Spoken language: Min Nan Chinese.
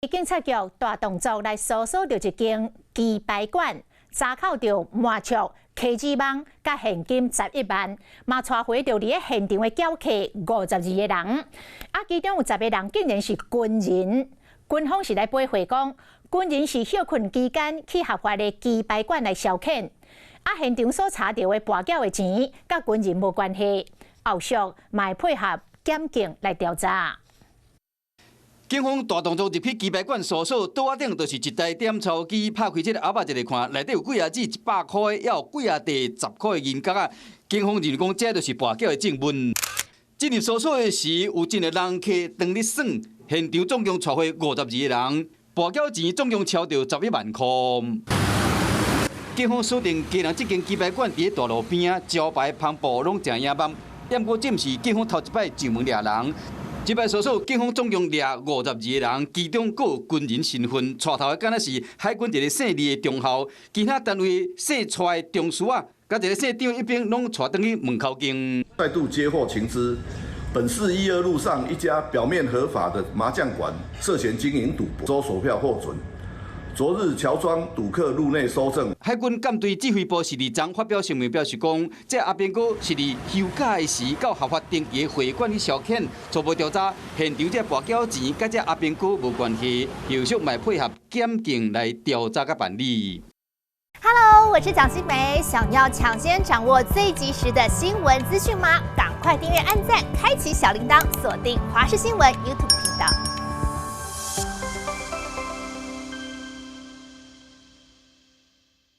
警察局大動作來搜索著一間棋牌館，查扣著麻雀、溪子網佮現金11萬，嘛帶回著佇咧現場的繳客52個人。啊，其中有10個人竟然是軍人。軍方是來回回講，軍人是歇睏期間去合法的棋牌館來消遣。啊，現場所查著的跋筊的錢，佮軍人無關係。後續嘛會配合檢警來調查。警方大動作入去棋牌館搜索，桌仔頂就是一台點鈔機，拍開這个盒仔一个看，內底有幾仔紙100箍的，猶有幾仔塊10箍的銀角仔。警方認為講，這就是跋筊的證物。進入搜索的時，有真濟人客當咧耍，現場總共帶回52個人，跋筊錢總共超著11萬箍。警方鎖定基隆這間棋牌館佇咧大路邊仔，招牌帆布攏誠野蠻。毋過這毋是警方頭一擺上門掠人。這擺搜索，警方總共掠52個人，其中閣有軍人身份，帶頭的敢若是海軍一个姓李的中校，其他單位姓蔡的中士仔，佮一个姓張一兵攏帶轉去問口供。再度接獲情資，本市一二路上一家表面合法的麻將館涉嫌經營賭博，搜索票獲准。昨日喬裝賭客入內搜證。海軍艦隊指揮部是佇昨發表聲明表示講，這阿兵哥是佇休假的時到合法登記的會館去消遣，初步調查現場這跋筊錢佮這阿兵哥無關係，後續嘛配合檢警來調查佮辦理。 Hello，我是蔣新梅，想要搶先掌握最及時的新聞資訊嗎？趕快訂閱、按讚、開啟小鈴鐺，鎖定華視新聞 YouTube 頻道。